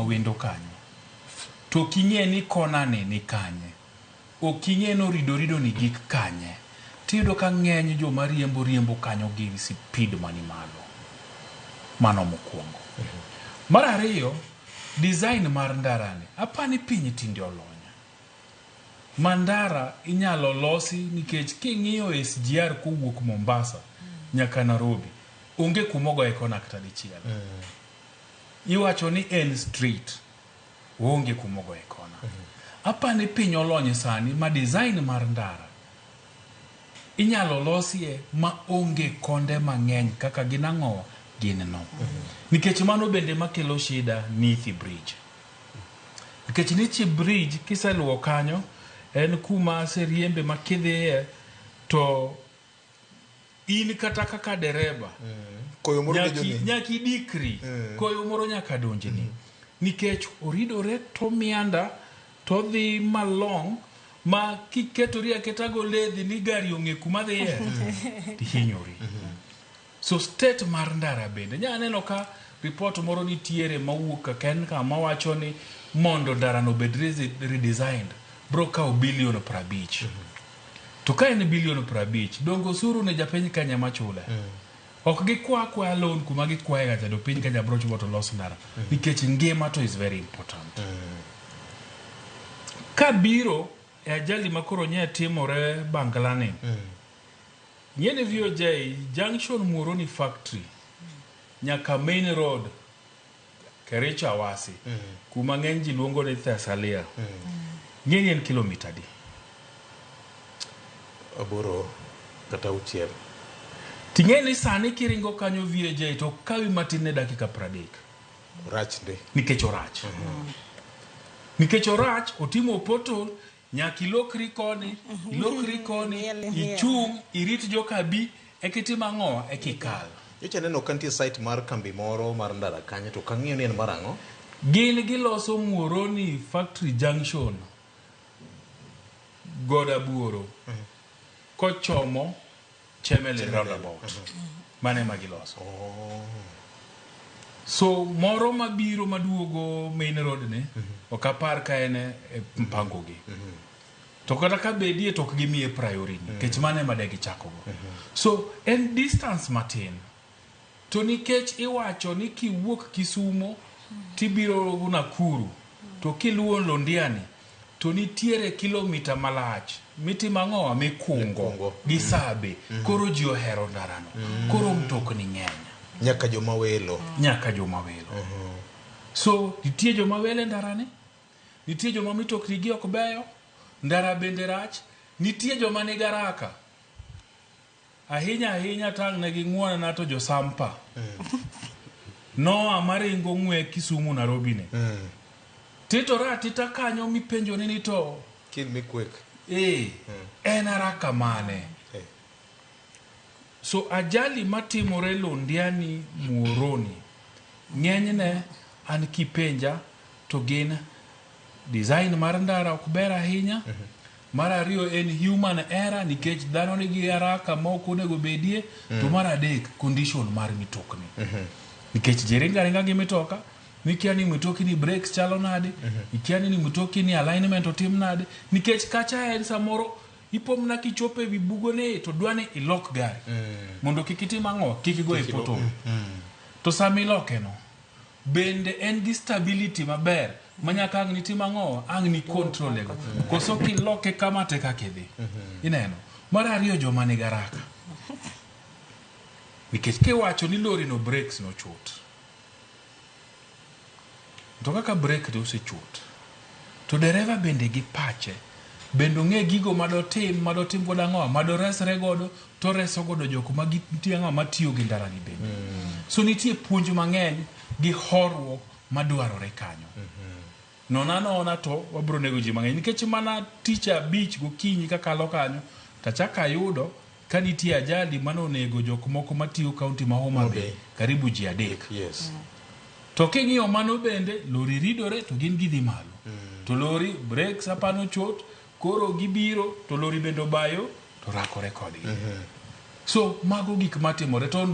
wendo kanyo to ok ing'e ni kona ni ni kanye, ok ing'e ni oridorido ni gik kanye, tiyudo ka ng'eny joma riembo riembo kanyo gi sipid mani malo. Mano mokwongo. Mar ariyo, design mar ndarani, apani piny tinde olony. Ma ndara inyalo losi nikech king'iyo SGR kowuok Mombasa nyaka Nairobi, onge kuma ogoye kona kata dichiel. Iwacho ni en straight, oonge kuma ogoye kona. Apani piny olony sani ma design mar ndara inyalo losie ma onge konde mang'eny kaka gin ang'owa gin no. Nikech mano bende makelo shida Nithi Bridge. Nikech Nithi Bridge kiseluwo kanyo en kuma aseriembe ma kidhiye to in kata kaka dereba Koyo moro nyaki, donjoni. nyaka idikri koyo moro nyaka donjni nikech oridore to mianda to dhi malong ma kiketori aketa go ledhi ni gari ong'e kuma dhiye tihinyori. So state mar ndara bende nya neno ka report moro nitiere mawuok ka KENCA mawacho ni mondo ndara no obed redesigned bro kawo bilion 50. To ka en bilion 50, donge osuru ne japiny Kenya machule? Ok gikwa akwaya loan kuma gikwaye ga cha to piny Kenya bro chulo to los ndara. Nikech ngima to is very important. Kabiro e ajali ma koro nye timore Bangla ni, ng'e ni VOJ junction Muhoroni factory nyaka main road Kericho Awasi kuma ng'eny ji luongo ni Thessalia. Ng'e ni en kilomita adi? 8 kata 6. Ting'e ni sani kiringo kanyo VAJ to kawi matin ne dakika 30. Orach ndi. Nikech orach. Nikech orach, otimo pothole, nyaka ilokri koni, ilokri koni, ichung', irit joka bi, eka itim ang'o, eka ikal. Nyocha aneno ka nitie site mar kambi moro mar ndara kanyo to ok ang'eyo ni en mar ang'o. Gin giloso Muhoroni Factory Junction Godabuoro kochomo Chemelil roundabout. Mano ema giloso. So moro mabiro maduogo main road ni ok apar ka en e mpango gi. To kata ka bedie to ok gimiye priority nikech mano ema de gichako go. So en distance matin. To nikech iwacho ni kiwuok Kisumo tibiro Nakuru to kiluwo Londiani to nitiere kilomita malach mitimo ang'owa mikungo gi sabe. Koro ji ohero ndarano. Koro mtokni ng'eny. Nyaka joma welo. Nyaka joma welo. So nitie joma welo e ndarani, nitie joma mitokni gi ok beyo, ndara bende rach, nitie joma nigi haraka. Ahinya ahinya tang' ne ging'uonana to josampa. Noa maringo ng'we Kisumu Nairobi ni. Titore atita kanyo mipenjoni ni to Kin mikwek. En haraka mane? So ajali matimore Londiani Muhoroni ng'enyne an kipenja to gin design mar ndara ok ber ahinya. Mar ariyo en human error nikech dhano nigi haraka ma ok onego bedie. To mar adek condition mar mitokni. Nikech ji ringo aringa gi mitoka, mikia ni mitoki ni brakes chalo nade, ikia ni mitoki ni alignment otim nade, nikech kacha en samoro ipo mana kichopo e wi bugo ni to dwa ni ilok gari mondo kik itim ang'o, kik igo e pothole. To sama iloke no, bende en gi stability maber ma nyaka ang' nitim ang'o, ang' ni control go. Koso kiloke kama te kaka idhi. Ineno. Mar ariyo joma nigi haraka. Nikech kiwacho ni lori no brakes nochot. To kaka brake to osechot, to dereva bende gi pache bende ong'e gigo madotim madotim godo ang'o madoresre godo to oreso godo jok ma nitie ang'o matiyo gi ndara ni bende. So nitie puonj mang'eny gi horuok madwarore kanyo. Nona nona to wabro nego ji mang'eny nikech mana tich abich gokinyi kakalo kanyo tachako ayudo ka nitie ajali manonego jok moko matiyo kaunti ma Homa Bay karibu ji 3. To king'iyo mano bende lori ridore to gin gidhi malo. To lori brakes apano ochot koro gibiro to lori bende obayo to rakore kodgi. So mago gik matimore to